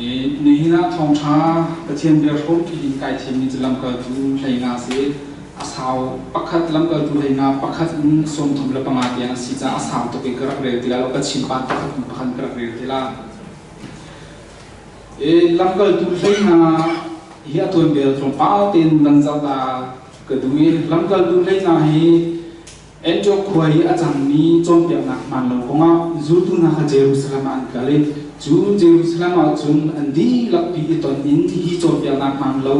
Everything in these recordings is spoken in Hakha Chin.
Nihin ah thawngṭha Pathian bia hrawmpi in kai thimmi cu lamkaltu 15 si. A sau pakhat lamkaltu 15 pakhat in 35 tiang a si caah a sau tuk i ka rak rel ti lai lo. Ka chim pah pakhat in pakhat ka rak rel ti lai. Lamkaltu 15 hi a tuanbia tlawmpal tein van zoh ta ka duh i lamkaltu 15 hi Antioch khua i a cangmi cawnpiaknak hmaan lo kongah zultu hna kha Jerusalem ah an kal i cu Jerusalem ah cun an dihlakpi i ton in hi cawnpiaknak hmaan lo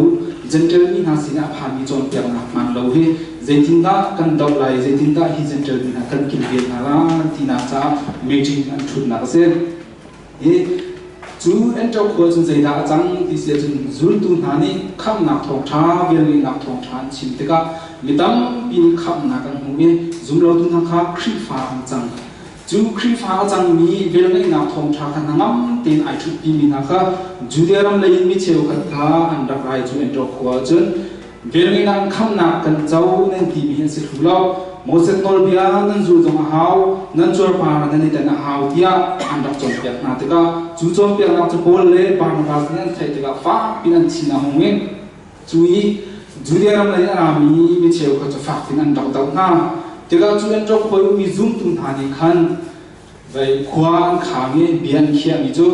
Jentail mi hna sinah a phanmi cawnpiaknak hmaan lo hi zeitindah kan doh lai, zeitindah hi Jentail mi hna kan kilven hna lai tinak caah meeting an ṭhutnak a si. I cu Antioch khua cun zeidah a cang ti si ahcun zultu hna nih khamhnak thawngṭha, velngeihnak thawngṭha an chim tikah mi tampi nih khamhnak an hmu i zumlotu hna kha Khrihfa an cang. Cu Khrihfa a cangmi velngeihnak thawngṭha kha hnangam tein ai ṭhutpimi hna kha Judea ram lei in mi cheukhat kha an rak ra i cu Antioch khua ah cun Velngeihnak khamhnak kan co nan timi hi an si thlu lo. Moses nawlbia nan zul zong a hau, nan cuarpar nan i tan a hau tiah an rak cawnpiak hna tikah cu cawnpiaknak cu Paul le Barnabas nih an theih tikah fak piin an thin a hung i cu i Judea ram lei a rami mi cheukhat cu fak piin an rak doh hna. Tikah cu an ṭok hawi ummi zumtu hna nih khan Vei khua an khang i bia an khiahmi cu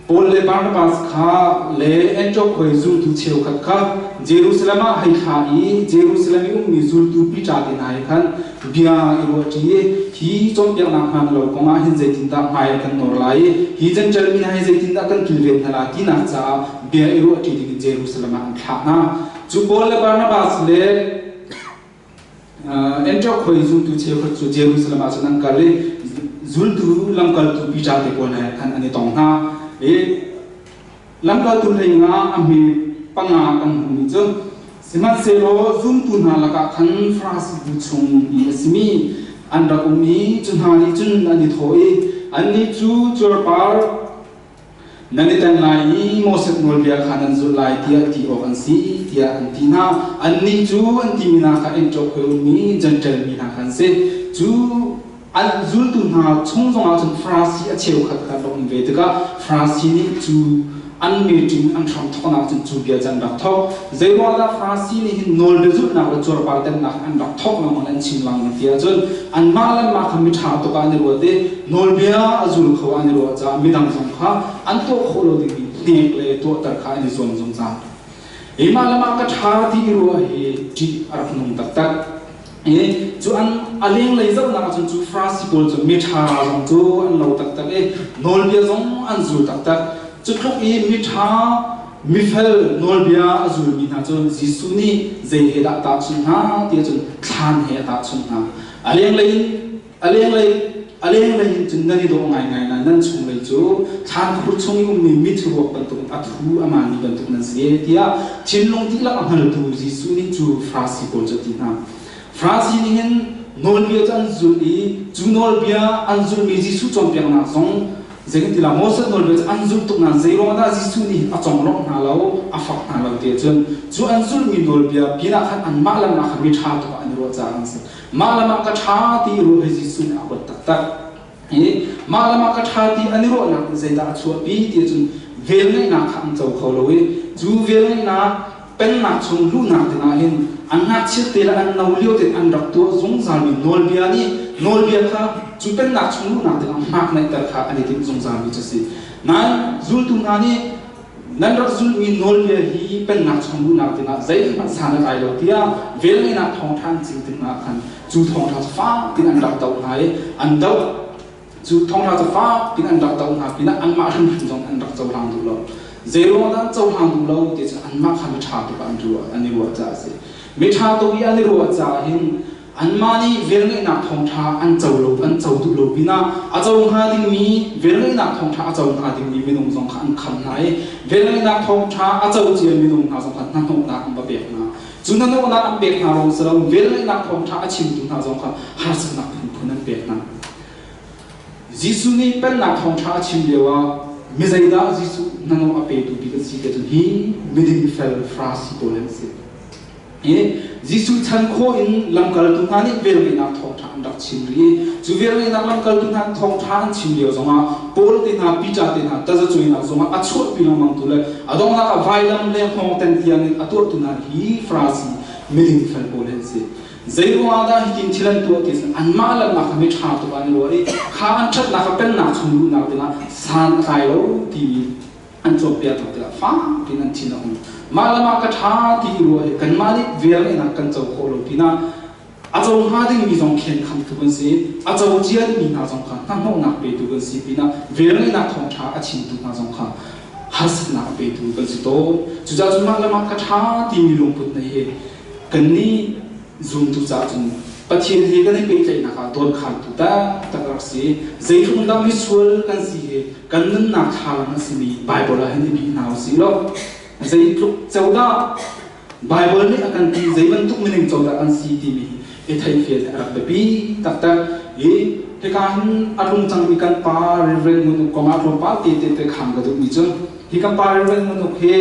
Paul le Barnabas kha le Antioch khua i zultu cheukhat kha Jerusalem ah hei thlah i Jerusalem i ummi zultu Peter te hna he khan bia i ruahṭi i hi cawnpiaknak hmaan lo kong ah hin zeitindah hmai a kan nawr lai i hi Jentail mi hna hi zeitindah kan kilven hna lai tinak caah bia i ruahṭi dingin Jerusalem ah an thlah hna. Cu Paul le Barnabas le Antioch khua i zultu cheukhat cu Jerusalem ah cun an kal i zultu lamkaltu Peter te pawl he khan an i tong hna. I lamkaltu 15 a hme panga kan hmuhmi cu sihmanhsehlaw zumtu hna lakah khan Farasi bu chung i a simi an rak um i cu hna nih cun an i thawh i annih cu cuarpar Nan i tel lai i Moses nawlbia kha nan zulh lai tiah ti awk an si tiah an ti hna. Annih cu an timi hna kha Antioch khua i ummi Jentail mi hna kha an si. Cu an zultu hna chung zongah cun Farasi a cheukhat kha an rak um ve tikah Farasi nih cu an meeting an hram thawknak cun cu bia cu an rak thawk. Zeiruangah Farasi nih hin nawlbia zulhnak le cuarpar tennak an rak thawk lengmang an chim lengmang ti ahcun anmah le anmah kha miṭha tuk ah an i ruat i nawlbia a zul kho an i ruah caah midang zong kha an tuah khawh lo dingmi hnek le tuahter kha an i zuam zungzal. Hi mah le mah ka ṭha ti i ruah hi ṭih a rak nung taktak. I cu an a lenglei zohnak ahcun cu Farasi pawl cu miṭha zong cu an lo taktak i nawlbia zong an zul taktak. Cu tluk i miṭha mifel nawlbia a zulmi hna cu Jesuh nih zei he dah a tahchunh hna ti ahcun thlan he a tahchunh hna. A lenglei in a lenglei a lenglei in cun nan i dawh ngaingai nain nan chunglei cu thlankhur chung i ummi mithiruak bantuk a thu a maanmi bantuk nan si tiah thinlung dihlak a hngaltu Jesuh nih cu Farasi pawl cu a ti hna. Farasi nih hin nawlbia cu an zulh i cu nawlbia an zulhmi Jesuh cawnpiaknak zong zeitintilah Moses nawlbia cu an zulh tuk nain zeiruang dah Jesuh nih a conglawmh hna lo a fak hna lo ti ahcun cu an zulhmi nawlbia pinah khan anmah le anmah kha miṭha tuk ah an i ruah caah an si. Mah le mah ka ṭha ti i ruah hi Jesuh nih a huat taktak. I mah le mah ka ṭha ti an i ruahnak nih zeidah a chuahpi ti ahcun velngeihnak kha an co kho lo i cu velngeihnak pennak chung luhnak dingah hin an ngakchiat te le an no lio tein an rak tuah zungzalmi nawlbia nih nawlbia kha cu pennak chung luhnak dingah hmak neihter kha an i timh zungzalmi cu a si. Nain zultu hna nih nan rak zulhmi nawlbia hi pennak chung luhnak dingah zeihmanh san a tlai lo tiah velngeihnak thawngṭha an chim tikah khan cu thawngṭha cu fak tin an rak doh hna i an doh cu thawngṭha cu fak tin an rak doh hna pinah anmah hrimhrim zong an rak cohlang duh lo. Zeiruang dah an cohlang duh lo ti cu anmah kha miṭha tuk ah an i ruah caah a si. Miṭha tuk i an i ruah caah hin anmah nih velngeihnak thawngṭha an co lo an co duh lo pinah a co hnga dingmi velngeihnak thawngṭha a co hnga dingmi minung zong kha an kham hna i velngeihnak thawngṭha a co cia minung hna zong kha hnahnawhnak an va pek hna. Cu hnahnawhnak an pek hna lawng si lo velngeihnak thawngṭha a chimtu hna zong kha harsatnak phunphun an pek hna. Jesuh nih pennak thawngṭha a chim lioah mi zeidah Jesuh hnahnawh a petu bik an si ti ahcun hi miding fel Farasi pawl an si. I Jesuh chan khawh in lamkaltu hna nih velngeihnak thawngṭha an rak chim rih i cu velngeihnak lamkaltu hna thawngṭha an chim lio zongah Paul te hna, Peter te hna tazacuainak zongah a chuahpi lengmangtu le a donghnak ah vailam le hngawngten tiangin a tuahtu hna hi Farasi miding fel pawl hi an si. Zei ruangah dah hitin thil an tuah ti anmah le anmah kha miṭha tuk ah an i ruah i kha an ṭhatnak kha pennak chung luhnak dingah san a tlai lo timi an cawnpiak hna tikah fak in an thin a hung. Mah le mah ka ṭha ti i ruah hi kanmah nih velngeihnak kan co khawh lo pinah a co hnga dingmi zong khenkhamtu kan si, a co ciami hna zong kha hnahnawhnak petu kan si pinah velngeihnak thawngṭha a chimtu hna zong kha harsatnak a petu kan si tawn. Cucaah cun mah le mah ka ṭha timi lungput na hi kannih zumtu caah cun Pathian he kan i pehtlaihnak ah dawnkhantu taktak a rak si. Zeitluk dah misual kan si hi kan nunnak thlalang a simi Baibal ah hin i bih hna usih law zeitluk co dah Baibal nih a kan ti, zei bantuk minung co dah kan si timi hi i theihfian a rak biapi taktak. I hika hin a tlung cangmi kan pa Reverend Ngun Uk kong ah tlawmpal te te te kham ka duhmi cu hi kan pa Reverend Ngun Uk hi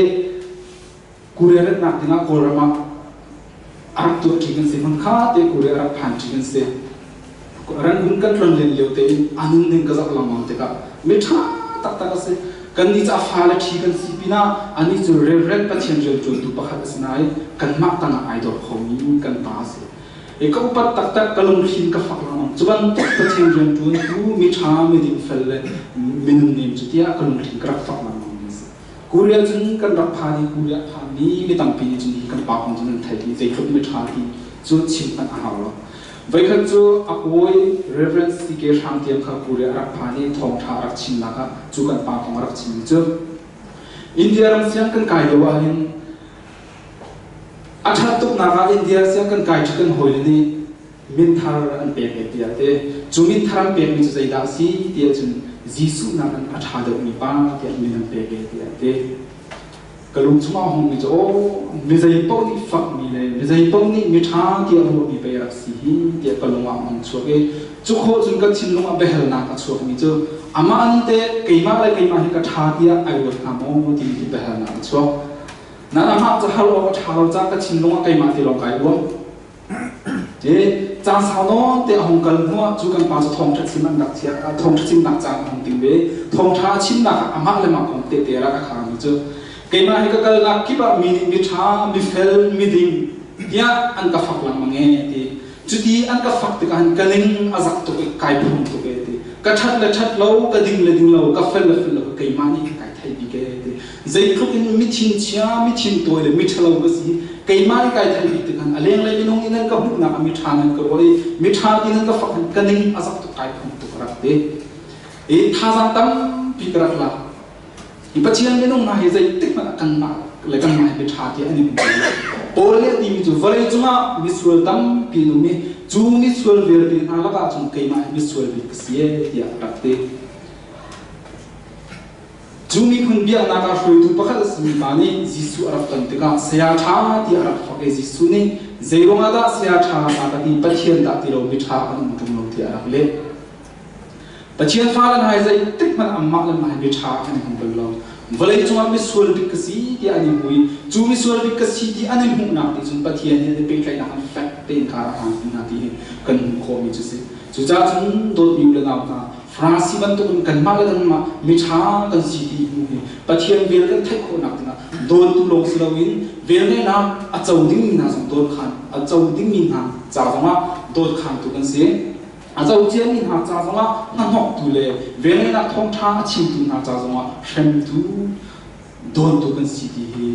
Korea ratnak dingah Kawlram ah a rak tuah ṭi kan si hmun kha te Korea a rak phan ṭi kan si. Rangoon kan tlon len lio tein a nunning ka zoh lengmang tikah mi ṭha taktak a si. Kannih cu a fale ṭhi kan si pinah anih cu Reverend Pathian rianṭuantu pakhat a si nain kanmah tangah ai dor khomi kan pa a si. I ka upat taktak ka lungthin ka fak lengmang. Cu bantuk Pathian rianṭuantu mi ṭha, mi dingfel le minung nem cu tiah ka lungthin ka rak fak lengmang mi a si. Korea cun kan rak phan i Korea a phanmi mi tampi nih cun hi kan pa kong cu nan theih i zeitluk mi ṭha ti cu chim hmanh a hau lo. Voikhat cu a kawi Reverend C.K. Hrang Tiam kha Korea a rak phan i thawngṭha a rak chimnak ah cu kan pa kong a rak chimmi cu India ram siang kan kai lio ahhin a ṭhat tuknak ah India siang kan kai ṭhi kan hawile nih minthar an pek e tiah ti. Cu minthar an pekmi cu zeidah a si tiah cun Jesuh nakin a ṭha deuhmi pa tiah min an pek e tiah a ti. Ka lung chungah a hungmi cu aw mi zei paoh nih fakmi le mi zei paoh nih mi ṭha tiah ruahmi pei a rak si hi tiah ka lung ah a hung chuak i cu khawh cun ka thinlung ah biahalnak a chuakmi cu amah nih teh keimah le keimah hi ka ṭha tiah ai ruat hnga maw timi hi biahalnak a chuak. Nan amah cu hal awk a ṭha lo caah ka thinlung ah keimah ti lawng kai uam. Caan sau nawn te a hung kal hnuah cu kan pa cu thawngṭha chim an rak thiah thawngṭha chimnak caan a hung ting ve. Thawngṭha a chimnak ah amah le mah kong tehte rak a khaangmi cu keimah hi ka kalnak kip ah mi nih miṭha, mifel, miding tiah an ka fak lengmang ee ti. Cuti an ka fak tikah hin ka ning a zak tuk i kai phung tuk ee ti. Ka ṭhat le ṭhat lo, ka ding le ding lo, ka fel le fel lo keimah nih kai thei bik ee ti. Zeitluk in mithin chia, mithin tawi le miṭhalo ka si, keimah nih kai theih bik tikhan a lenglei minung nih nan ka hmuhnak ah miṭha nan ka ruah i miṭha ti nan ka fak hin ka ning a zak tuk kai phung tuk a rak ti. I thazaang tampi ka rak lak. Hi Pathian minung hna hi zeitik hmanh ah kanmah le kanmah hi miṭha ti an i hmu lo. Paul nih a timi cu vawlei cungah misual tampi an um i cu misual vialte hna lakah cun keimah hi misual bik ka si ee tiah a rak ti. Cu miphun biaknak ah hruaitu pakhat a simi pa nih Jesuh a rak ton tikah saya ṭha tiah a rak fak i Jesuh nih zei ruangah dah saya ṭha na ka ti Pathian dah ti lo miṭha an um ṭung lo tiah a rak leh. Pathian fale hna hi zeitik hmanh anmah le mah hi miṭha an i hmu bal lo. Vawlei cungah misual bik ka si tiah an i hmu i cu misual bik ka si ti an i hmuhnak nih cun Pathian he an i pehtlaihnak an fek tein kar a hlang hna ti hi kan hmuh khawhmi cu si. Cucaah cun dawtmi u le nau hna, Farasi bantukin kanmah le kanmah miṭha kan si ti hmu hi Pathian vel kan theih khawhnak dingah dawntu lawng si loin velngeihnak a co dingmi hna zong dawnkhan a co dingmi hna ca zongah dawnkhantu kan si. A co ciami hna ca zongah hnahnawktu le velngeihnak thawngṭha a chimtu hna ca zongah hremtu dawntu kan si ti hi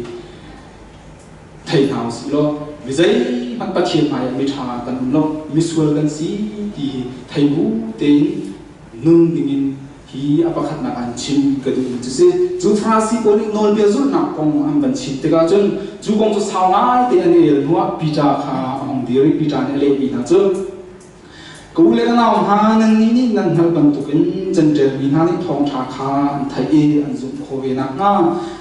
thei hna usih law mi zeihmanh Pathian hmaiah miṭha kan um lo misual kan si ti hi thei bu tein nun dingin hi a pakhatnak an chim ka duhmi cu si. Cu Farasi pawl nih nawlbia zulhnak kong an van chim tikah cun cu kong cu sau ngai te an i el hnuah Peter kha a hung dir i Peter nih a lehmi hna cu Ka u le ka nau hna, nannih nih nan hngalh bantukin Jentail mi hna nih thawngṭha kha an theih i an zumh khawh ve nakhnga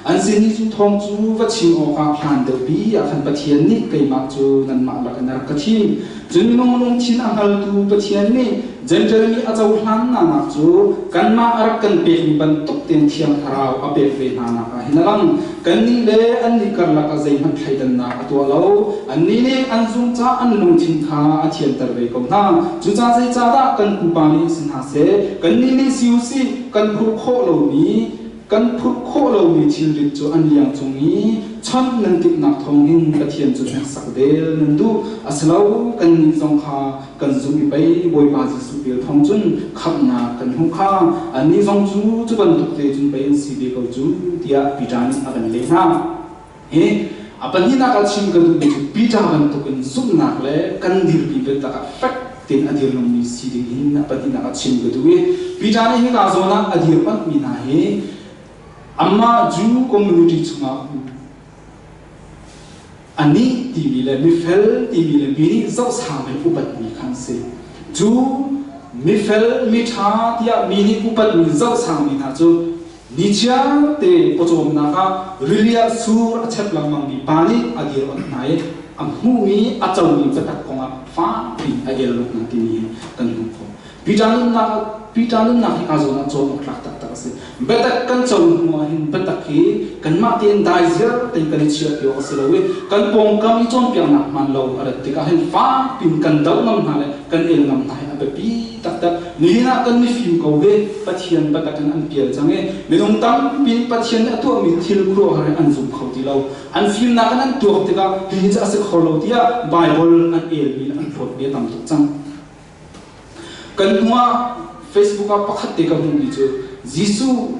an sin i cu thawng cu va chim awkah hlan deuhpi ah khan Pathian nih keimah cu nanmah lakin a rak ka thim. Cun minung lungthin a hngaltu Pathian nih Jentail mi a cohlan hnanak cu kanmah a rak kan pekmi bantuk tein Thiang Thlarau a pek ve hnanak ah hin a lang. Kannih le annih karlak ah zeihmanh thleidannak a tuah lo. Annih nih an zumh caah an lungthin kha a thianter ve ko hna. Cucaah zeicahdah kan pupa nih si hna seh, kannih nih si u sih, kan phurh khawh lomi kan phurh khawh lomi thilrit cu an liang cung i chawnh nan timhnak thawng hin Pathian cu hneksak del nan duh. A si lo, kannih zong kha kan zumh i pei Bawipa Jesuh vel thawng cun khamhnak kan hmuh kha. Annih zong cu cu bantuk te cun pei an si ve ko cu, tiah Peter nih a van leh hna. Hi a pahnihnak ah chim ka duhmi cu Peter bantukin zumhnak le kan dirpi biatak ah fek tein a dir nungmi si ding in a pahnihnak ah chim ka duh i Peter nih hika zawn ah a dirpamhmi hna hi amah Jew community chungah anih timi le mifel timi le mi nih zohsang in upatmi kha an si. Cu mifel miṭha tiah mi nih upatmi zohsangmi hna cu Nichiar te pawcawmnak ah rili ah sur a chep lengmangmi pa nih a dir onh hna i a hmuhmi a comi biatak kongah fakpi a el ruk hna timi hi kan hmuh khawh. Peter nunnak Peter nunnak hi kaa zawn ah cawn awk tlak taktak a si. Biatak kan co hnu ah hin biatak hi kanmah tein dai ziar tein kan i chiah ti awk a si lo i kan pawngkam i cawnpiaknak hmaan lo a rat tikah hin fakpi in kan doh ngam hna le kan el ngam hna hi a biapi taktak. Nihin ah kan mifim ko hi Pathian biatak in an pial cang i minung tampi nih Pathian nih a tuahmi thil khuaruahhar hi an zum kho ti lo. An fimnak in an tuak tikah hihi cu a si kho lo tiah Baibal an elmi le an hlawtmi a tam tuk cang. Kan hnu ah Facebook ah pakhat te ka hmuhmi cu Jesuh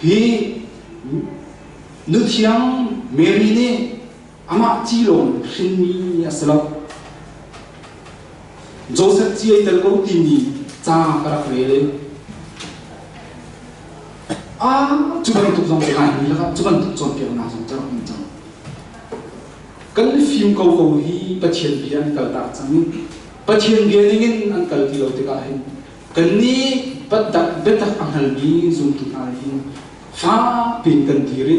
hi nuthiang Mary nih amah ci lawng hrinmi a si lo. Joseph ci ai tel ko timi ca ka rak rel i ah cu bantuk zong cu Laimi lakah cu bantuk cawnpiaknak zong cu rak um cang. Kan fim ko ko hi Pathian bia an kaltak cang i Pathian bia ningin an kal ti lo tikah hin kannih biatak biatak a hngalmi zumtu hna hi fakpi in kan dir i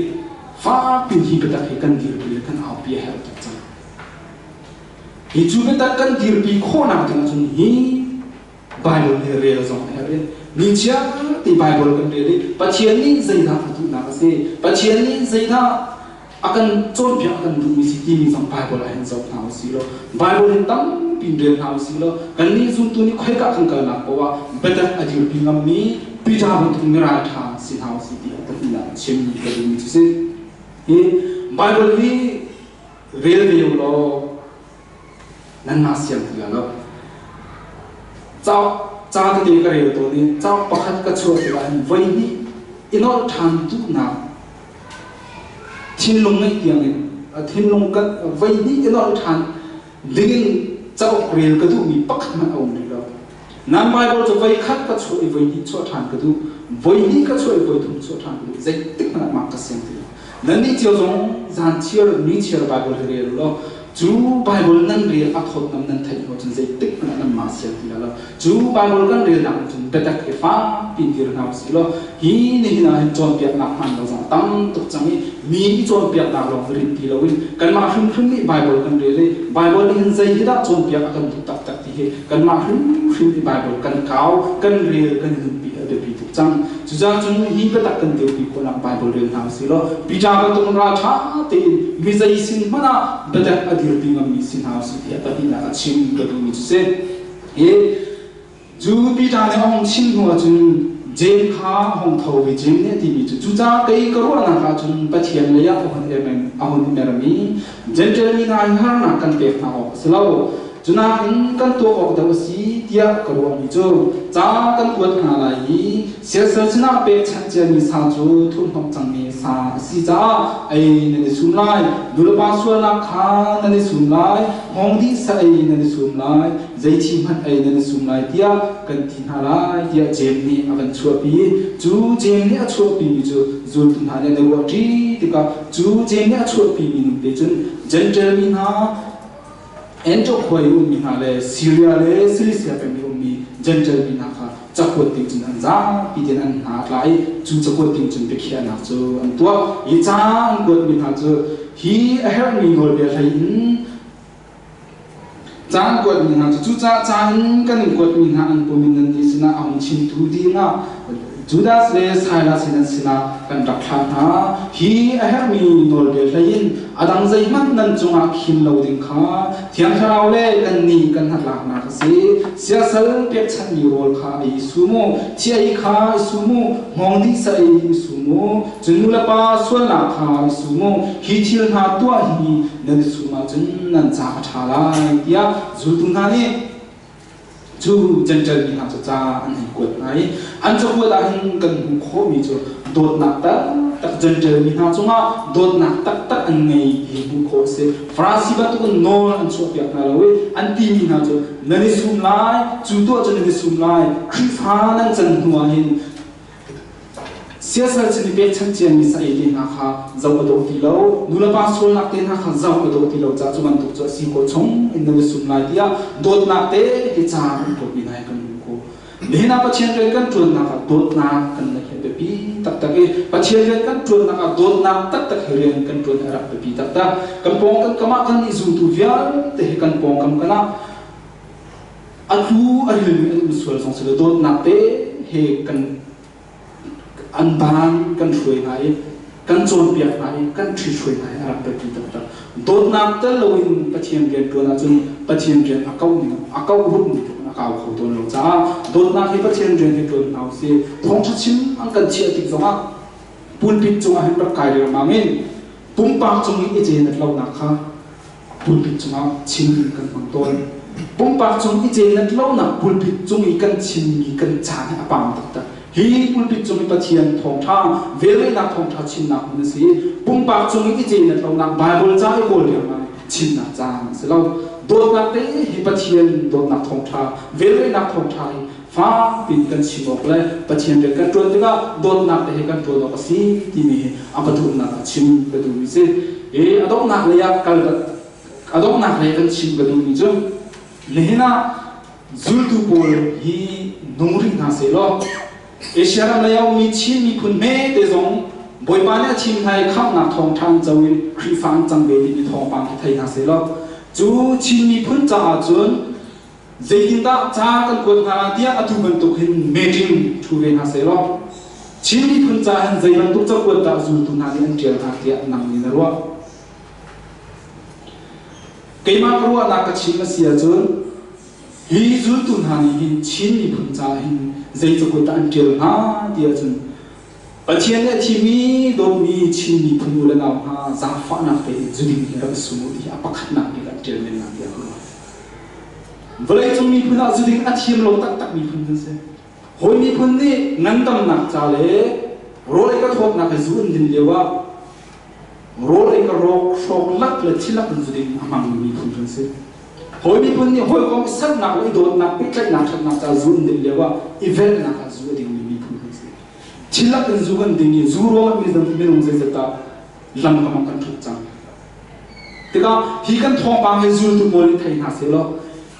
fakpi in hi biatak hi kan dirpi le kan aupi a herh tuk cang. Hi cu biatak kan dirpi khawhnak ding ahcun hi Bible hi rel zong a herh i nichiar ti Bible kan rel i Pathian nih zeidah a duhnak a si, Pathian nih zeidah a kan cawnpiak a kan duhmi si timi zong Bible ah hin zoh hna usih law Bible hin tampi in rel hna usih law kannih zumtu nih khoika kan kalnak paoh ah biatak a dirpi ngammi Peter bantuk miralṭha si hna usih ti a pahnihnak chim ka duhmi cu si. Hi Bible hi rel ve u law nanmah siang ti lo. Cauk ca tete ka rel tawn i cauk pakhat ka chuah tikah hin voi hnih i nolh ṭhan duhnak thinlung ngeih tiangin thinlung ka voi hnih i nolh ṭhan dingin cauk rel ka duhmi pakhat hmanh a um rih lo. Nan Bible cu voi khat ka chuah i voi hnih chuah ṭhan ka duh, voi hnih ka chuah i voi thum chuah ṭhan ka duh, zeitik hmanh ah mah ka siang ti lo. Nannih cio zong zan chiar, ni chiar Bible hi rel u law cu Bible nan rel a thawtnam nan theih hnu cun zeitik hmanh ah nan mah siang ti lo. Cu Bible kan relnak nih cun biatak hi fakpi in dir hna usih law hi nihin ah hin cawnpiaknak hman lo zong a tam tuk cang i mi i cawnpiaknak lawng hi rit ti loin kanmah hrimhrim nih Bible kan rel i Bible nih hin zei hi dah cawnpiak a kan duh taktak ti hi kanmah hrimhrim i Bible kan kau, kan rel, kan i nunpi a biapi tuk cang. Cucaah cun hi biatak kan dirpi khawhnak Bible rel hna usih law Peter bantuk ralṭha tein mi zei sin hmanh ah biatak a dirpi ngammi si hna usih tiah pahnihnak a chim ka duhmi cu si. Hi cu Peter nih a hung chim hnu ahcun Jeim kha a hung tho i Jeim nih a timi cu cucaah kei ka ruahnak ahcun Pathian lei ah a hun i mermi Jentail mi hna hi harnak kan pek hna awk a si lo. Cu nakin kan tuah awk deuh a si tiah ka ruahmi cu ca kan kuat hna lai i siasal sinah pekchanh ciami sa cu thurhnawm cangmi sa a si caah ei nan i sum lai. Nulepa sualnak kha nan i sum lai, hngawng dih sa ei nan i sum lai, zei thi hmanh ei nan i sum lai tiah kan ti hna lai tiah Jeim nih a van chuahpi. Cu Jeim nih a chuahpimi cu zultu hna nih an i ruahṭi tikah cu Jeim nih a chuahpimi ning te cun Jentail mi hna Antioch khua i ummi hna le Siria le Cilicia peng i ummi Jentail mi hna kha cakuat ding cun an zapi tein an hna a tla i cu cakuat ding cun biakhiahnak cu an tuah. Hi ca an kuatmi hna cu hi a herhmi nawlbia hlei in Ca an kuatmi hna cu cucaah ca in kan in kuatmi hna an pum in nannih sinah a hung chimtu dingah Judas le Silas hi nan sinah kan rak thlah hna. Hi a herhmi nawlbia hlei in a dang zeihmanh nan cungah khin lo ding kha Thiang Thlarau le kannih kan hnatlaknak a si. Siasal pekchanhmi rawl kha ei i sum u, thi ei kha i sum u, hngawng dih sa ei i sum u, cun nu le pa sualnak kha i sum u. Hi thil hna tuah hi nan i sum ahcun nan ca a ṭha lai tiah zultu hna nih cu Jentail mi hna cu ca an hei kuat hna i an cakuat ah hin kan hmuh khawhmi cu dawtnak taktak Jentail mi hna cungah dawtnak taktak an ngei ti hmuh khawh a si. Farasi bantukin nawl an chuahpiak hna lo i an timi hna cu nan i sum lai, cu tuah cu nan i sum lai, Khrihfa nan can hnu ah hin Siasal sin i pekchanh ciami sa ei te hna kha zoh a dawh ti lo. Nulepa sualnak te hna kha zoh a dawh ti lo caah cu bantuk cu a si khawh chung in nan i sum lai tiah dawtnak te hi ca kan kuatmi hna hi kan hmuh khawh. Nihin ah Pathian rian kan ṭuannak ah dawtnak kan neih hi a biapi taktak i Pathian rian kan ṭuannak ah dawtnak taktak hi rian kan ṭuan hi a rak biapi taktak. Kan pawng kan kam ah kan nih zultu vialte hi kan pawngkam kan ah a tlu a rilmi an um sual zong si lo dawtnak te he kan an baan kan hruai hna i kan cawnpiak hna i kan ṭhithruai hna i a rak biapi taktak. Dawtnak tel loin Pathian rian ṭuan ahcun Pathian rian a kauh ning a kauh rup ning tluk in a kau kho tawn lo caah dawtnak hi Pathian rian hi ṭuan hna usih. Thawngṭha chim an kan chiah tik zongah pulpit cungah hin rak kai riangmang in pumpak cung i i cenat lonak kha pulpit cungah chim kan hmang tawn. Pumpak cung i cenat lonak pulpit cung i kan chimmi kan caan hi a pam taktak. Hi pulpit cung i Pathian thawngṭha, velngeihnak thawngṭha chimnak hmun a si. Pumpak cung i i cenat lonak Baibal ca i kawl riangmang chimnak caan a si lo. Dawtnak te hi Pathian dawtnak thawngṭha, velngeihnak thawngṭha hi fak piin kan chim awk le Pathian rian kan ṭuan tikah dawtnak te he kan ṭuan awk a si timi hi a pathumnak ah chim ka duhmi si. I a donghnak lei ah kal a donghnak lei kan chim ka duhmi cu nihin ah zultu pawl hi nung rih hna sehlaw Asia ram lei a ummi Chin miphun hme te zong Bawipa nih a thim hna i khamhnak thawngṭha an co i Khrihfa an cang ve timi thawngpang hi thei hna sehlaw cu Chin miphun caah cun Zeitindah ca kan kuat hna tiah atu bantuk hin meeting ṭhu ve hna sehlaw Chin miphun ca hin zei bantuk cakuat dah zultu hna nih an ṭial hna tiah nang nih na ruah? Keimah ka ruahnak ka chim a si ahcun hi zultu hna nih hin Chin miphun ca hin zei cakuat dah an ṭial hnga ti ahcun Pathian nih a thimi dawtmi Chin miphun u le nau hna zaangfahnak tein zuding hi rak i sum u ti hi a pakhatnak bik ah ṭial men lai tiah ka ruah. Vawleicung miphun ah zuding a thiam lo taktak miphun kan si. Hawi miphun nih ngandamnak ca le rawl ei ka thawtnak he zu an din lio ah rawl ei ka rawk hrawk lak le thilak in zuding a hmangmi miphun kan si. Hawi miphun nih hawikom i sernak le i dawtnak pehtlaihnak ṭhatnak ca zu an din lio ah i velhnak ah zu a dingmi miphun kan si. Thilak in zu kan ding i zu ruangah minung zeizat dah lam kam ah kan ṭhut cang. Tikah hi kan thawngpang hi zultu pawl nih thei hna sehlaw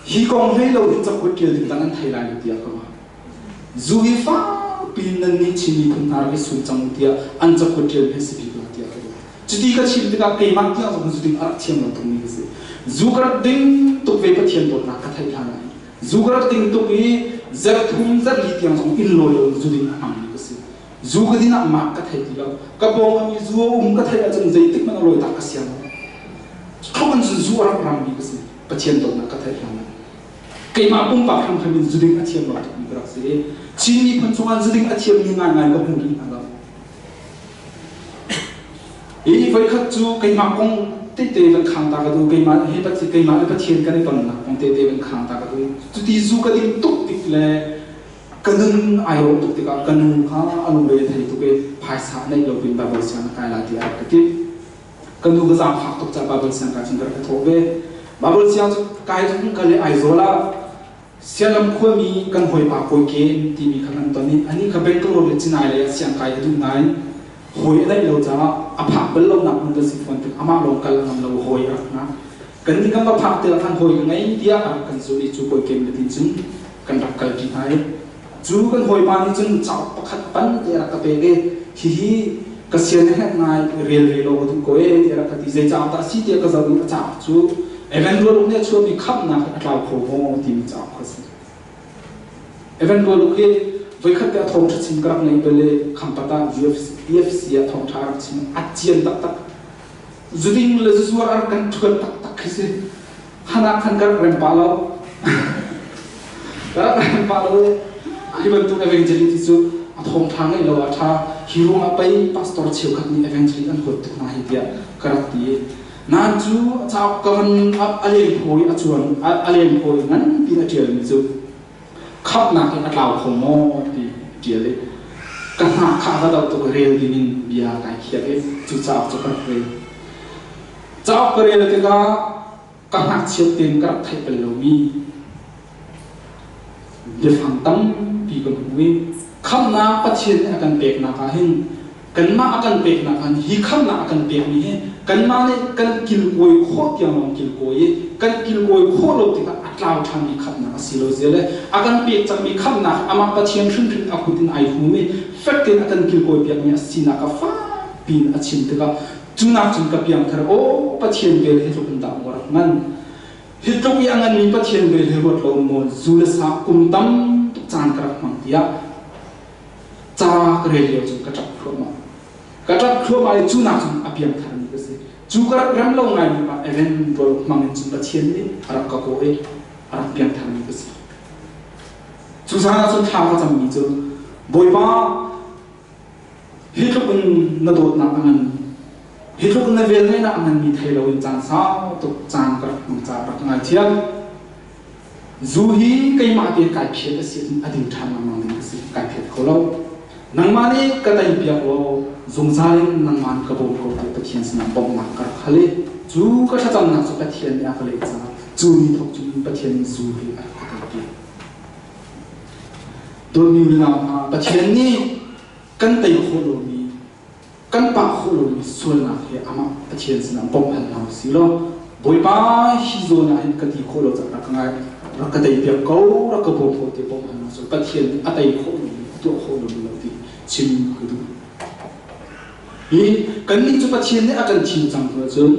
hi kong hlei lo in cakuat ṭial ding dang an thei lai lo tiah ka ruah. Zu hi fakpi in nannih Chin miphun hna rak i sum cang u tiah an cakuat ṭial hi a si bik lo tiah ka ruah. Cuti ka chim tikah keimah tiang zong zu ding a rak thiam lo tukmi ka si. Zu ka rak ding tuk ve Pathian dawtnak ka theih hlan ah hin. Zu ka rak ding tuk i zarh thum zarh li tiang zong inn lawi lo in zu ding a hmangmi ka si. Zu ka din ah mak ka thei ti lo. Ka pawng ah mi zu a um ka theih ahcun zeitik hmanh a lawi tak ka siang lo. Thluk in cun zu a rak rammi ka si. Pathian dawtnak ka theih hlan ah. Keimah pumpak hrimhrim in zuding a thiam lo tukmi ka rak si i Chin miphun chungah zuding a thiammi ngaingai ka hmu rih hna lo. I voikhat cu keimah kong tete van khang ta ka duh. Keimah he keimah le Pathian kan i tonnak kong tete van khang ta ka duh. Cuti zu ka ding tuk tik le Ka nun ai rawh tuk tikah ka nu kha a lungre a thei tuk i phaisa neih lo pin Baibal siang na kai lai tiah a rak ka ti. Ka nu ka zaangfak tuk caah Baibal siang kai cun ka rak i thawh ve. Baibal siang cu kai cu kan kal i Aizawl ah Sialam khuami kan hawipa Kawi Ken timi kha kan ton i anih kha Bangalore le Chennai lei ah siang kai a duh nain hawi a neih lo caah a phak bal lonak hmun kan si fawn tik amah lawng kal a ngam lo hawi a rak hna. Kannih kan va phak tikah khan hawi ka ngei tiah a rak kan zulh i cu Kawi Ken le tin cun kan rak kalpi hna i cu kan hawipa nih cun cauk pakhat pan te a rak ka pek i hihi ka sian a herh ngai rel ve law ka duh ko ee tiah a rak ka ti zei cauk dah a si tiah ka zoh i a cauk cu Evan Rualuk nih a chuahmi khamhnak a tlau kho maw timi cauk kha si. Evan Rualuk hi voikhat te a thawngṭha chim ka rak ngei bal i Khampat ah UFC ah thawngṭha a rak chim a cian taktak. Zuding le zuzuar a rak kan ṭhuat taktak khi si. Hanak khan ka rak rem pah lo. Ka rak rem pah lo i hi bantuk evangelist cu a thawngṭha ngeih lo ah ṭha. Hi ruangah pei pastor cheukhat nih evangelist an huat tuk hna hi tiah ka rak ti i Nain cu a cauk ka van a lengphaw i a cuan a lengphaw i nganpi in a ṭialmi cu khamhnak in a tlau kho maw ti a ṭial i ka hnak kha a va doh tuk i rel dingin bia kai khiak i cu cauk cu ka rak rel. Cauk ka rel tikah ka ngakchiat tein ka rak theih bal lomi biafang tampi ka hmu i khamhnak Pathian nih a kan peknak ah hin kanmah a kan peknak ah hin hi khamhnak a kan pekmi hi kanmah nih kan kilkawi khawh tiang lawng kilkawi i kan kilkawi khawh lo tikah a tlau ṭhanmi khamhnak a si lo zia le a kan pek cangmi khamhnak amah Pathian hrimhrim a kut in ai hum i fek tein a kan kilkawi piakmi a sinak a fakpi in a chim tikah cu nak cun ka piangthar aw Pathian vel hi tluk in dah maw rak ngan hi tluk i a nganmi Pathian vel hi ruat lo maw zu le sa kum tam tuk caan ka rak hmang tiah ca ka rel lio cun ka ṭap thluahmah ka ṭap thluahmah i cu nak cun a piangtharmi ka si cu ka rak rem lo ngaimi pa Evan rual hmang in cun Pathian nih a rak ka kawh i a rak piangtharmi ka si cu zan ah cun thla ka cammi cu Bawipa Hi tluk in na dawtnak a ngan. Hi tluk in na velngeihnak a nganmi thei loin caan sau tuk caan ka rak hmang caah rak ka ngaithiam. Zu hi keimah tein kai phiat a si ahcun a ding ṭhan lengmang ding ka si. Kai phiat kho lo. Nangmah nih ka tei piak law zungzal in nangmah nih ka bawm ko tiah Pathian sinah bawmhnak ka rak hal i cu ka thlacamnak cu Pathian nih a ka leh caah cu ni thawk cun Pathian nih zu hi a rak ka tei piak. Dawtmi unau hna, Pathian nih kan tei khawh lomi, kan pah khawh lomi sualnak hi amah Pathian sinah bawmh hal hna usih law Bawipa hi zawn ah hin ka ti khawh lo cang rak ka ngai rak ka tei piak ko rak ka bawm ko ti bawmh hal hna usih Pathian nih a tei khawh lomi a tuah khawh lomi lo ti chim ka duh. Hi kannih cu Pathian nih a kan thim cang tu ahcun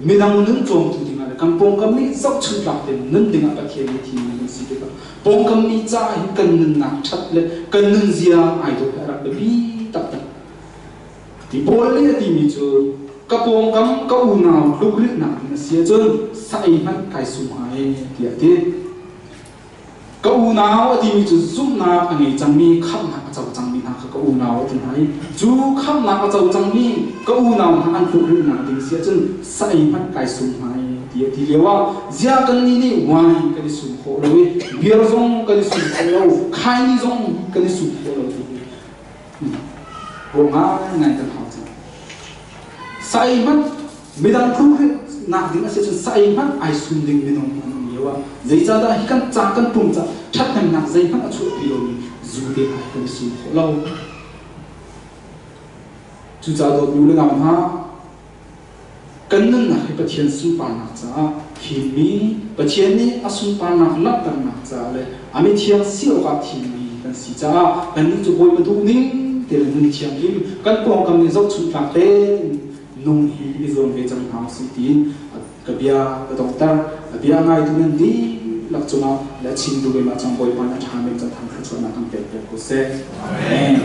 midang nun cawmtu dingah le kan pawngkam nih zohchunh tlak tein nun dingah Pathian nih thimmi kan si tikah pawngkam mi caah hin kan nunnak ṭhat le kan nunzia ai dawh hi a rak biapi taktak. Ti Paul nih a timi cu ka pawngkam ka unau tlukrilhnak ding a si ahcun sa ei hmanh kai sum hnga e tiah a ti. Ka unau a timi cu zumhnak a ngei cangmi khamhnak a co cangmi hna kha ka unau a ti hna i cu khamhnak a co cangmi ka unau hna an tlukrilhnak ding si ahcun sa ei hmanh kai sum hna i ti a ti lio ah ziah kannih nih wine kan i sum khawh lo i beer zong kan i sum khawh lo khaini zong kan i sum khawh lo ti ruah ngaingai kan hau cang. Sa ei hmanh midang tlukrilhnak ding a si cun sa ei hmanh ai sum ding minung an um lio ah zeicahdah hi kan ca kan pum ca ṭhathnemnak zeihmanh a chuahpi lomi zu te hna hi kan i sum khawh lo. Cucaah dawtmi u le nau hna, kan nunnak hi Pathian sunparnak caah thimmi, Pathian nih a sunparnak langhternak caah le a mithiang si awkah thimmi kan si caah kannih cu Bawipa duhning te le nun thianghlim kan pawngkam nih zohchunh tlak tein nung hi i zuam ve cang hna usih tiin ka bia ka donghter. A bia ngaitu nan dihlak cungah le a chimtu keimah cang Bawipa nih a ṭha bik cang thangṭhat chuahnak kan pek piak ko seh. Amen.